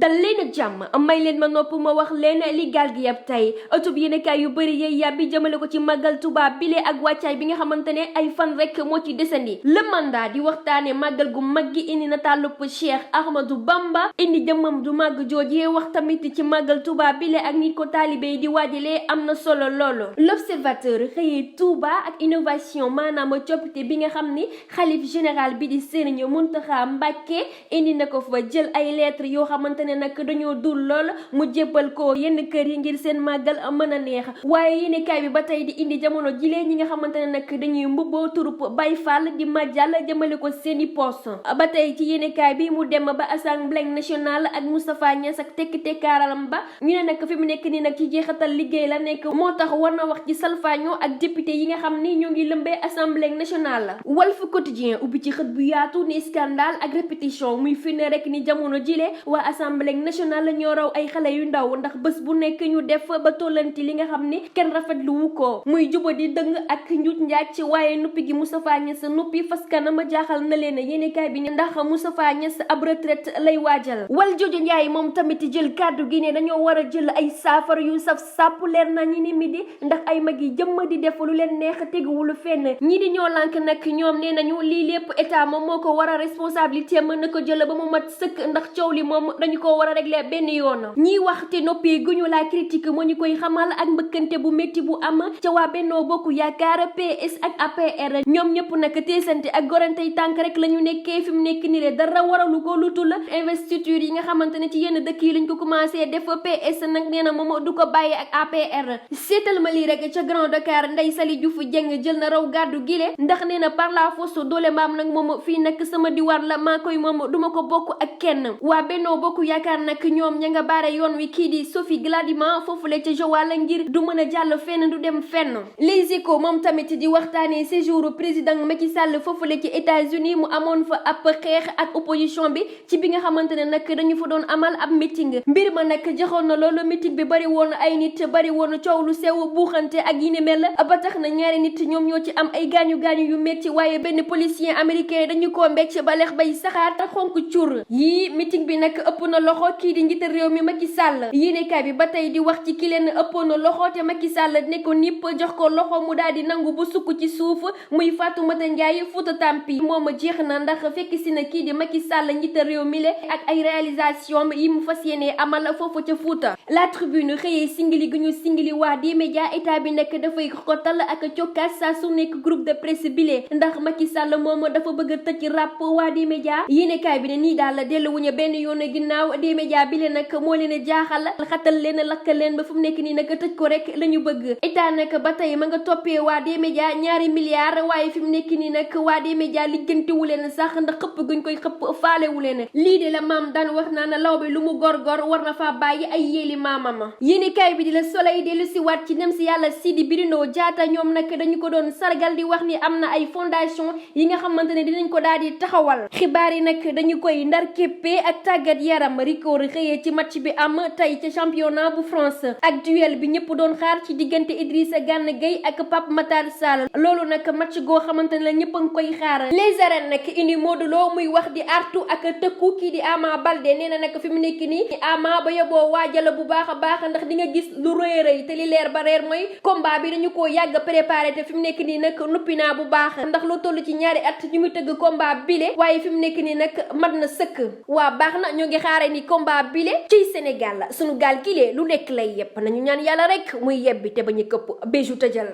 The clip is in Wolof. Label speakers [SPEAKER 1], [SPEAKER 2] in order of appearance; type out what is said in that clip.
[SPEAKER 1] dal leen ak jàmm may leen ma nopp ma wax leen li gaal gi yab tey ëttub yéenekaay yu bëri yey yàbbi jëmale ko ci màggal Tuuba bile ak wàccaay bi nga xamante ne ay fan rek moo ci desandi le mandat di waxtaane màggal gu mag gi indi nataalub Cheikh Ahmadou Bamba indi jëmmam du màgg joojee wax tamit ci màggal Tuuba bile ak nit ko taalibe yi di waajalee am na solo loolu l'observateur xëyee Tuuba ak innovation maanaam coppite bi nga xam ni xalif général bi di Serigne Mountakha Mbacké indi na ko fa jël ay lettres yoo xamante ne nag dañoo dul lool mu jébbal ko yenn kër yi ngir seen màggal mën a neex waaye yéenekaay bi ba tey di indi jamono jilee ñi nga xamante ne nag dañuy mbubboo turub Baay Faal di màjjal jëmale ko seeni poste ba tey ci yéenekaay bi mu dem ba assemblée nationale ak Moustapha Niasse ak tekki-tekkaaralam ba ñu ne nag fi mu nekk nii nag ci jeexatal liggéey la nekk moo tax war na wax ci salfaañoo ak député yi nga xam ni ñoo ngi lëmbee assemblée nationale Walf Quotidien ubbi ci xët bu yaatu ni scandale ak répétition muy firnde rek ni jamono jile waa assemblée nationale ñoo raw ay xale yu ndaw ndax bés bu nekk ñu def ba tollanti li nga xam ni kenn rafetlu wu ko muy juba di dëng ak njuuj njaaj waaye nuppi gi Moustapha Niasse nuppi fas kanama jaaxal na leen yéenekaay bi ne ndax Moustapha Niasse ab retraite lay waajal wal jojo Njaay moom tamit jël kàddu gi ne dañoo war a jël ay saafara yu saf sàpp leer na ñi ni midi ndax ay mag yi jëmm di def lu leen neex teguwulu fenn ñi di ñoo lànk nag ñoom nee nañu lii lépp état moom moo ko war a responsabilité mën na ko jël ba mu mat sëkk ndax coow li moom dañu ko war a régler benn yoon ñiy wax te noppi guñu la critique moo ñu koy xamal ak mbëkkante bu métti bu am ca waa Benno Bokk Yaakaar PS ak APR ñoom ñëpp nag teesante ak gorantey tànk rek la ñu nekkee fi mu nekk ni le dara waralu ko lu tul investiture yi nga xamante ne ci yenn dëkk yi lañ ko commencé def PS nag nee na moom du ko bàyyi ak APR seetal ma lii rek ca Grand Dakar Ndeye Saly Diouf Dieng jël na raw gàddu gile ndax nee na par la force doole mbaam nag moom fii nag sama diwaan la maa koy moom duma ko bokk ak kenn waa Benno Bokk Yaakaar nag ñoom ña nga baare yoon wi kii di Sophie Gladima foofule ca Joal ngir du mën a jàll fenn du dem fenn Les Échos moom tamit di waxtaanee séjour président Macky Sall foofule ci États-Unis mu amoon fa ab xeex ak opposition bi ci bi nga xamante ne nag dañu fa doon amal ab meeting mbir ma nag joxoon na loolu meeting bi bari woon ay nit bari woon coow lu sew buuxante ak yi ni mel ba tax na ñaari nit ñoom ñoo ci am ay gaañu-gaañu yu métti waaye benn policier américain dañu koo mbécc ba leex bay saxaar te xonk cur yii meeting bi nag ëpp na loxo kii di njiital réew mi Macky Sall yéenekaay bi ba tey di wax ci ki leen ëppoon na loxo te Macky Sall ne ko nipp jox ko loxo mu daal di nangu bu sukk ci suuf muy Fatoumata Ndiaye Fouta Tampi moom jeex na ndax fekk si na kii di Macky Sall njiital réew mi le ak ay réalisation yi mu fas yéene amal foofu ca Fouta La Tribune xëyee singili gu ñu singili waa di média état bi nekk dafay xotal ak cokkaas saa su nekk groupe de presse bile ndax Macky Sall moom dafa bëgg a tëj ràpp waa di média yéenekaay bi ne nii daal delluwuñu benn yoon ginnaaw di média bile nag moo leen a jaaxal xatal leen lakkal leen ba fu mu nekk nii nag tëj ko rek la ñu bëgg état nag ba tey ma nga toppee waa di média ñaari milliards waaye fi mu nekk nii nag waa di média lijjantiwu leen sax ndax xëpp guñ koy xëpp faalewu leen lii de la maam daan wax naa na law bi lu mu gor-gor war na faa bàyyi ay yéeli maamama yéenekaay bi di la Soleil dellu si waat ci dem si yàlla Sidi Birino Diatta ñoom nag dañu ko doon sargal di wax ni am na ay fondation yi nga xamante ne dinañ ko daal di taxawal xibaar yi nag dañu koy ndar képpee ak tàggat yaram rikoor xëyee ci match bi am tey ca championnat bu France ak duel bi ñëpp doon xaar ci diggante Idrissa Gana Gueye ak Pape Matar Sarr loolu nag match goo xamante ne la ñëpp a ngi koy xaar les arènes nag indi Modou Lo muy wax di artu ak tëkku kii di Ama Baldé nee na nag fi mu nekk nii Ama ba yóbboo waajal bu baax a baax ndax di nga gis lu rëy rëy te li leer ba reer mooy combat bi dañu koo yàgg préparé te fi mu nekk nii nag nuppi naa bu baax ndax lu toll ci ñaari at ñu ngi tëgg combat bile waaye fi mu nekk nii nag mat na sëkk waa baax na ñoo ngi xaare ni combat bile ci Sénégal sunu gaal kile lu nekk lay yepp nañu ñaan yàlla rek muy yebbi te bañu këpp béju tëjal